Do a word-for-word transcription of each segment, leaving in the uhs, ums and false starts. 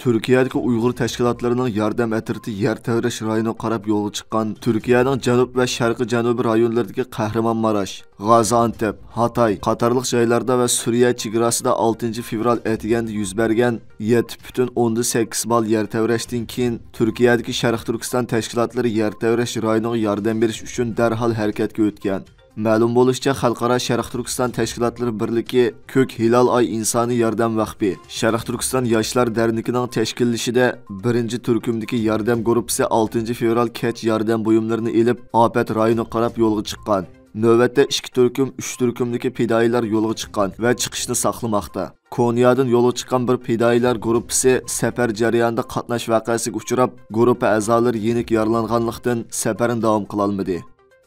تۈركىيەدىكى ئۇيغۇر تەشكىلاتلىرىنىڭ ياردەم ئەترىتى يەر تەۋرەش رايونىغا قاراپ يولغا چىققان تۈركىيەنىڭ جەنۇب ۋە شەرقىي جەنۇبىي رايونلىرىدىكى قەھرىمانماراش، غازىئانتەپ، ھاتاي قاتارلىق جايلاردا ۋە سۈرىيە چېگراسىدا ئالتىنچى فېۋرال ئەتىگەندە يۈز بەرگەن يەتتە پۈتۈن ئوندىن سەككىز بال يەر تەۋرەشتىن كېيىن، تۈركىيەدىكى شەرقىي تۈركىستان تەشكىلاتلىرى يەر تەۋرەش رايونىغا ياردەم بېرىش ئۈچۈن دەرھال ھەرىكەتكە ئۆتكەن. مەلۇم بولۇشىچە، خەلقئارا شەرقىي تۈركىستان تەشكىلاتلىرى بىرلىكى، كۆك ھىلال ئاي ئىنسانىي ياردەم ۋەقپى، شەرقىي تۈركىستان ياشلار دەرنىكىنىڭ تەشكىللىشىدە بىرىنچى تۈركۈمدىكى ياردەم گۇرۇپپىسى ئالتىنچى فېۋرال كەچ ياردەم بۇيۇملىرىنى ئېلىپ، ئاپەت رايونىغا قاراپ يولغا چىققان. نۆۋەتتە ئىككى تۈركۈم، ئۈچ تۈركۈمدىكى پىدائىيلار يولغا چىققان ۋە چىقىشنى ساقلىماقتا. كونيادىن يولغا چىققان بىر پىدائىيلار گۇرۇپپىسى سەپەر جەريانىدا قاتناش ۋەقەسىگە ئۇچراپ، گۇرۇپپا ئەزالىرى يېنىك يارىلانغانلىقتىن، سەپەرنى داۋام قىلالمىدى.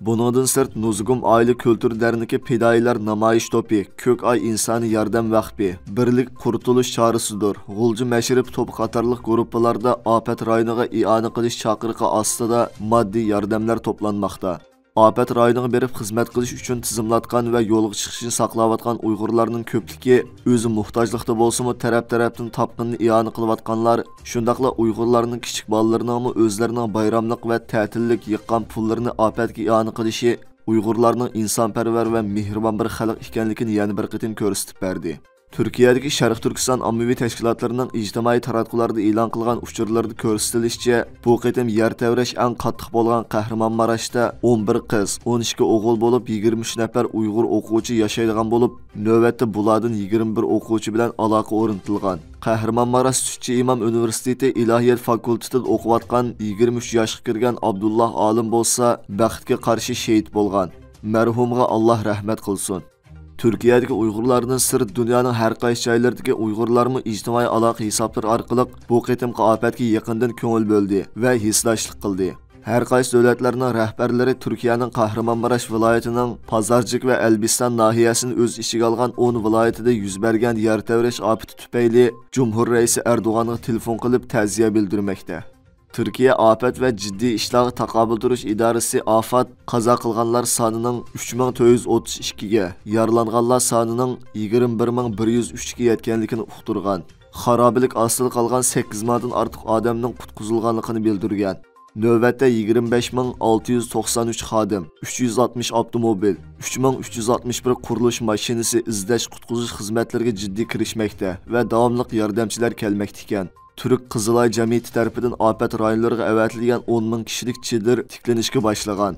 بۇنىڭدىن سىرت، نۇزۇگۇم ئائىلە كۈلتۈر دەرنىكى پىدائىيلار نامايىش توپى، كۆك ئاي ئىنسانىي ياردەم ۋەقپى، بىرلىك قۇرتۇلۇش چارىسىدۇر، غۇلجا مەشرىپ توپى قاتارلىق گۇرۇپپىلاردا ئاپەت رايونىغا ئىئانە قىلىش چاقىرىقى ئاستىدا ماددىي ياردەملەر توپلانماقتا. ئاپەت رايونىغا بېرىپ خىزمەت قىلىش ئۈچۈن تىزىملاتقان ۋە يولغا چىقىشنى ساقلاۋاتقان ئۇيغۇرلارنىڭ كۆپلۈكى ئۆزى موھتاجلىقتا بولسىمۇ، تەرەپ-تەرەپتىن تاپقىنىنى ئىئانە قىلىۋاتقانلار، شۇنداقلا ئۇيغۇرلارنىڭ كىچىك بالىلىرىنىڭمۇ ئۆزلىرىنىڭ بايراملىق ۋە تەتىللىك يىغقان پۇللىرىنى ئاپەتكە ئىئانە قىلىشى ئۇيغۇرلارنىڭ ئىنسانپەرۋەر ۋە مېھرىبان بىر خەلق ئىكەنلىكىنى يەنە بىر قېتىم كۆرسىتىپ بەردى. تۈركىيەدىكى شەرقىي تۈركىستان ئاممىۋى تەشكىلاتلىرىنىڭ ئىجتىمائىي تاراتقۇلاردا ئېلان قىلغان ئۇچۇرلىرىدا كۆرسىتىلىشىچە، بۇ قېتىم يەر تەۋرەش ئەڭ قاتتىق بولغان قەھرىمانماراش ئون بىر قىز، ئون ئىككى ئوغۇل بولۇپ، يىگىرمە ئۈچ نەپەر ئۇيغۇر ئوقۇغۇچى ياشايدىغان بولۇپ، نۆۋەتتە بۇلاردىن يىگىرمە بىر ئوقۇغۇچى بىلەن ئالاقە ئورنىتىلغان. قەھرىمانماراش سۈتچى ئىمام ئۇنىۋېرسىتېتى ئىلاھىيەت فاكۇلتېتىدا ئوقۇۋاتقان يىگىرمە ئۈچ ياشقا كىرگەن ئابدۇللا ئالىم بولسا، بەختكە قارشى شېھىت بولغان. مەرھۇمغا ئاللا رەھمەت قىلسۇن. تۈركىيەدىكى ئۇيغۇرلاردىن سىرت، دۇنيانىڭ ھەر قايسى جايلىرىدىكى ئۇيغۇرلارمۇ ئىجتىمائىي ئالاقە ھېسابلىرى ئارقىلىق بۇ قېتىمقى ئاپەتكە يېقىندىن كۆڭۈل بۆلدى ۋە ھېسداشلىق قىلدى. ھەر قايسى دۆلەتلەرنىڭ رەھبەرلىرى تۈركىيەنىڭ قەھرىمانماراش ۋىلايىتىنىڭ پازارجىك ۋە ئەلبىستان ناھىيەسىنى ئۆز ئىچىگە ئالغان ئون ۋىلايىتىدە يۈز بەرگەن يەر تەۋرەش ئاپىتى تۈپەيلى جۇمھۇر رەئىسى ئەردوغانغا تېلېفون قىلىپ تەزىيە بىلدۈرمەكتە. تۈركىيە ئاپەت ۋە جىددىي ئىشلارغا تاقابىل تۇرۇش ئىدارىسى ئافات قازا قىلغانلار سانىنىڭ ئۈچ مىڭ تۆت يۈز ئوتتۇز ئىككىگە، يارىلانغانلار سانىنىڭ يىگىرمە بىر مىڭ بىر يۈز ئۈچكە يەتكەنلىكىنى ئۇقتۇرغان. خارابىلىك ئاستىدا قالغان سەككىز مىڭدىن ئارتۇق ئادەمنىڭ قۇتقۇزۇلغانلىقىنى بىلدۈرگەن. نۆۋەتتە يىگىرمە بەش مىڭ ئالتە يۈز توقسان ئۈچ خادىم، ئۈچ يۈز ئاتمىش ئاپتوموبىل، ئۈچ مىڭ ئۈچ يۈز ئاتمىش بىر قۇرۇلۇش ماشىنىسى ئىزدەش قۇتقۇزۇش خىزمەتلىرىگە جىددىي كىرىشمەكتە ۋە داۋاملىق ياردەمچىلەر كەلمەكتە ئىكەن. تۈرك قىزىل ئاي جەمئىيىتى تەرىپىدىن ئاپەت رايونلىرىغا ئەۋەتىلگەن ئون مىڭ كىشىلىك چېدىر تىكلىنىشكە باشلىغان.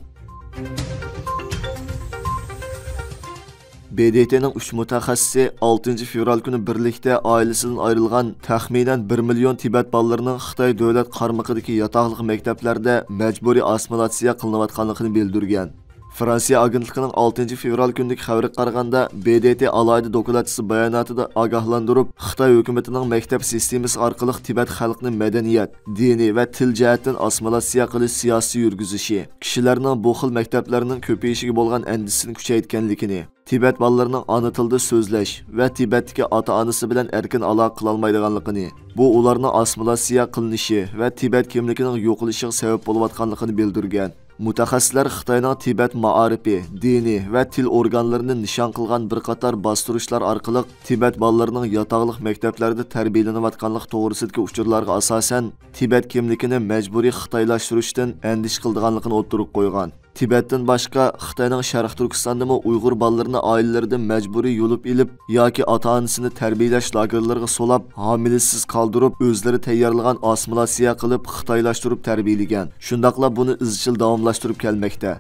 ب د ت نىڭ ئۈچ مۇتەخەسسىسى ئالتىنچى فېۋرال كۈنى بىرلىكتە ئائىلىسىدىن ئايرىلغان تەخمىنەن بىر مىليون تىبەت بالىلىرىنىڭ خىتاي دۆلەت قارمىقىدىكى ياتاقلىق مەكتەپلەردە مەجبۇرىي ئاسسىمىلاتسىيە قىلىنىۋاتقانلىقىنى بىلدۈرگەن. فرانسىيە ئاگېنتلىقىنىڭ ئالتىنچى فېۋرال كۈنىدىكى خەۋىرىگە قارىغاندا، ب د ت ئالاھىدە دوكلاتچىسى باياناتىدا ئاگاھلاندۇرۇپ، خىتاي ھۆكۈمىتىنىڭ مەكتەپ سىستېمىسى ئارقىلىق تىبەت خەلقىنى مەدەنىيەت، دىنىي ۋە تىل جەھەتتىن ئاسسىمىلاتسىيە قىلىش سىياسىتى يۈرگۈزۈشى، كىشىلەرنىڭ بۇ خىل مەكتەپلەرنىڭ كۆپىيىشىگە بولغان ئەندىشىسىنى كۈچەيتكەنلىكىنى، تىبەت بالىلىرىنىڭ ئانا تىلدا سۆزلەش ۋە تىبەتتىكى ئاتا-ئانىسى بىلەن ئەركىن ئالاقە قىلالمايدىغانلىقىنى، بۇ ئۇلارنىڭ ئاسسىمىلاتسىيە قىلىنىشى ۋە تىبەت كىملىكىنىڭ يوقىلىشىغا سەۋەب بولۇۋاتقانلىقىنى بىلدۈرگەن. مۇتەخەسسىسلەر خىتاينىڭ تىبەت مائارىپى، دىنى ۋە تىل ئورگانلىرىنى نىشان قىلغان بىر قاتار باستۇرۇشلار ئارقىلىق تىبەت بالىلىرىنىڭ ياتاقلىق مەكتەپلەردە تەربىيەلىنىۋاتقانلىقى توغرىسىدىكى ئۇچۇرلارغا ئاساسەن، تىبەت كىملىكىنى مەجبۇرىي خىتايلاشتۇرۇشتىن ئەندىشە قىلىدىغانلىقىنى ئوتتۇرىغا قويغان. تىبەتتىن باشقا، خىتاينىڭ شەرقىي تۈركىستاندىمۇ ئۇيغۇر بالىلىرىنى ئائىلىلىرىدىن مەجبۇرىي يۇلۇپ ئېلىپ ياكى ئاتا-ئانىسىنى تەربىيەلەش لاگېرلىرىغا سولاپ، ھامىلىسىز قالدۇرۇپ، ئۆزلىرى تەييارلىغان ئاسسىمىلاتسىيە قىلىپ، خىتايلاشتۇرۇپ تەربىيەلىگەن. شۇنداقلا بۇنى ئىزچىل داۋاملاشتۇرۇپ كەلمەكتە.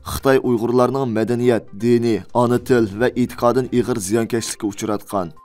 خىتاي ئۇيغۇرلارنىڭ مەدەنىيەت، دىنىي، ئانا تىل ۋە ئېتىقادىنى ئېغىر زىيانكەشلىككە ئۇچراتقان.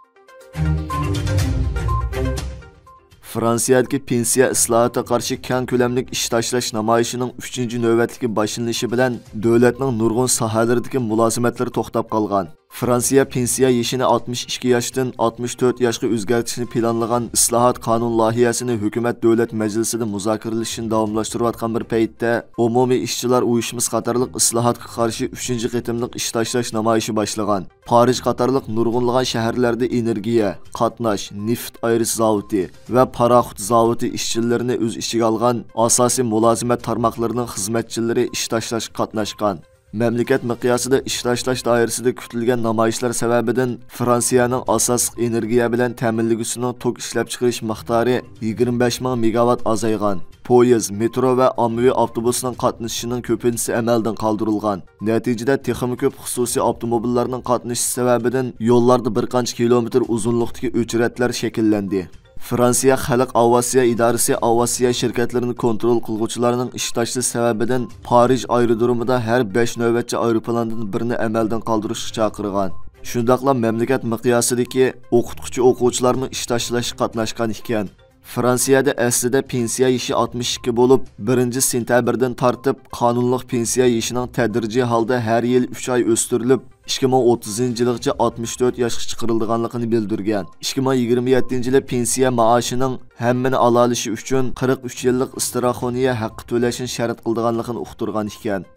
فرانسىيەدىكى پېنسىيە ئىسلاھاتىغا قارشى كەڭ كۆلەملىك ئىش تاشلاش نامايىشىنىڭ ئۈچىنچى نۆۋەتلىكى باشلىنىشى بىلەن دۆلەتنىڭ نۇرغۇن ساھەلىرىدىكى مۇلازىمەتلىرى توختاپ قالغان. فرانسىيە پېنسىيە يېشىنى ئاتمىش ئىككى ياشتىن ئاتمىش تۆت ياشقا ئۆزگەرتىشنى پىلانلىغان ئىسلاھات قانۇن لايىھەسىنى ھۆكۈمەت دۆلەت مەجلىسىدە مۇزاكىرىلىشىنى داۋاملاشتۇرۇۋاتقان بىر پەيتتە، ئومۇمىي ئىشچىلار ئۇيۇشمىسى قاتارلىق ئىسلاھاتقا قارشى ئۈچىنچى قېتىملىق ئىش تاشلاش نامايىشى باشلىغان. پارىژ قاتارلىق نۇرغۇنلىغان شەھەرلەردە ئېنېرگىيە، قاتناش، نېفىت ئايرىش زاۋۇتى ۋە پاراخوت زاۋۇتى ئىشچىلىرىنى ئۆز ئىچىگە ئالغان ئاساسىي مۇلازىمەت تارماقلىرىنىڭ خىزمەتچىلىرى ئىش تاشلاشقا قاتناشقان. مەملىكەت مىقياسىدا ئىش تاشلاش دائىرىسىدە كۈتۈلگەن نامايىشلار سەۋەبىدىن، فرانسىيەنىڭ ئاساسلىق ئېنېرگىيە بىلەن تەمىنلىگۈچىسىنىڭ توك ئىشلەپچىقىرىش مىقدارى يىگىرمە بەش مىڭ مېگاۋات ئازايغان. پويىز، مېترو ۋە ئاممىۋى ئاپتوبۇسنىڭ قاتنىشىشىنىڭ كۆپىنچىسى ئەمەلدىن قالدۇرۇلغان. نەتىجىدە، تېخىمۇ كۆپ خۇسۇسىي ئاپتوموبىللارنىڭ قاتنىشىشى سەۋەبىدىن، يوللاردا بىر قانچە كىلومېتىر ئۇزۇنلۇقتىكى ئۆچرەتلەر شەكىللەندى. فرانسىيە خەلق ئاۋىئاتسىيە ئىدارىسى ئاۋىئاتسىيە شىركەتلىرىنى كونترول قىلغۇچىلارنىڭ ئىش تاشلىشى سەۋەبىدىن، پارىژ ئايرودرومىدا ھەر بەش نۆۋەتچى ئايروپىلاندىن بىرنى ئەمەلدىن قالدۇرۇشقا چاقىرغان. شۇنداقلا مەملىكەت مىقياسىدىكى ئوقۇتقۇچى ئوقۇغۇچىلارمۇ ئىش تاشلاشقا قاتناشقان ئىكەن. فرانسىيەدە ئەسلىدە پېنسىيە يېشى ئاتمىش ئىككى بولۇپ، بىرىنچى سېنتەبىردىن تارتىپ قانۇنلۇق پېنسىيە يېشىنىڭ تەدرىجىي ھالدا ھەر يىلى ئۈچ ئاي ئۆستۈرۈلۈپ، ئىككى مىڭ ئوتتۇزىنچى يىلغىچە ئاتمىش تۆت ياشقا چىقىرىلىدىغانلىقىنى بىلدۈرگەن. ئىككى مىڭ يىگىرمە يەتتىنچى يىلى پېنسىيە مائاشىنىڭ ھەممىنى ئالالىشى ئۈچۈن قىرىق ئۈچ يىللىق ئىستراخونىيە ھەققى تۆلەشنى شەرت قىلىدىغانلىقىنى ئۇقتۇرغان ئىكەن.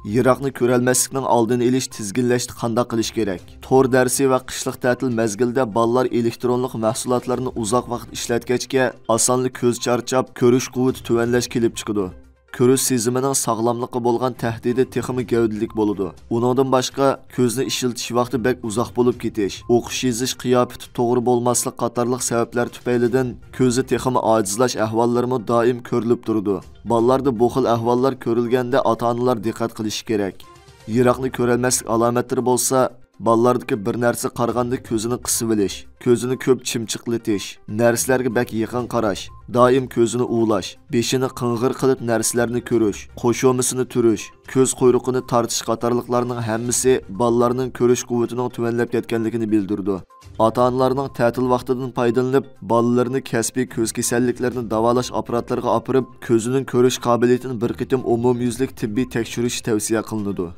يىراقنى كۆرەلمەسلىكنىڭ ئالدىنى ئېلىش، تىزگىنلەشتە قانداق قىلىش كېرەك؟ تور دەرسى ۋە قىشلىق تەتىل مەزگىلىدە بالىلار ئېلېكترونلۇق مەھسۇلاتلارنى ئۇزاق ۋاقىت ئىشلەتكەچكە، ئاسانلا كۆز چارچاپ، كۆرۈش قۇۋۋىتى تۆۋەنلەش كېلىپ چىقىدۇ. كۆرۈش سېزىمىنىڭ ساغلاملىققا بولغان تەھدىتى تېخىمۇ گەۋدىلىك بولىدۇ. ئۇنىڭدىن باشقا، كۆزنى ئىشلىتىش ۋاقتى بەك ئۇزاق بولۇپ كېتىش، ئوقۇش يېزىش قىياپىتى توغرا بولماسلىق قاتارلىق سەۋەبلەر تۈپەيلىدىن كۆزى تېخىمۇ ئاجىزلاش ئەھۋاللىرىمۇ دائىم كۆرۈلۈپ تۇرىدۇ. بالىلاردا بۇ خىل ئەھۋاللار كۆرۈلگەندە، ئاتا-ئانىلار دىققەت قىلىشى كېرەك. يىراقنى كۆرەلمەسلىك ئالامەتلىرى بولسا، بالىلاردىكى بىر نەرسە قارىغاندا كۆزىنى قىسىۋېلىش، كۆزىنى كۆپ چىمچىقلىتىش، نەرسىلەرگە بەك يېقىن قاراش، دائىم كۆزىنى ئۇۋىلاش، بېشىنى قىڭغىر قىلىپ نەرسىلەرنى كۆرۈش، قوشۇمىسىنى تۈرۈش، كۆز قۇيرۇقىنى تارتىش قاتارلىقلارنىڭ ھەممىسى بالىلارنىڭ كۆرۈش قۇۋۋىتىنىڭ تۆۋەنلەپ كەتكەنلىكىنى بىلدۈرىدۇ. ئاتا-ئانىلارنىڭ تەتىل ۋاقتىدىن پايدىلىنىپ، بالىلىرىنى كەسپىي كۆز كېسەللىكلىرىنى داۋالاش ئاپپاراتلىرىغا ئاپىرىپ، كۆزىنىڭ كۆرۈش قابىلىيىتىنى بىر قېتىم ئومۇميۈزلۈك تېببىي تەكشۈرۈشى تەۋسىيە قىلىنىدۇ.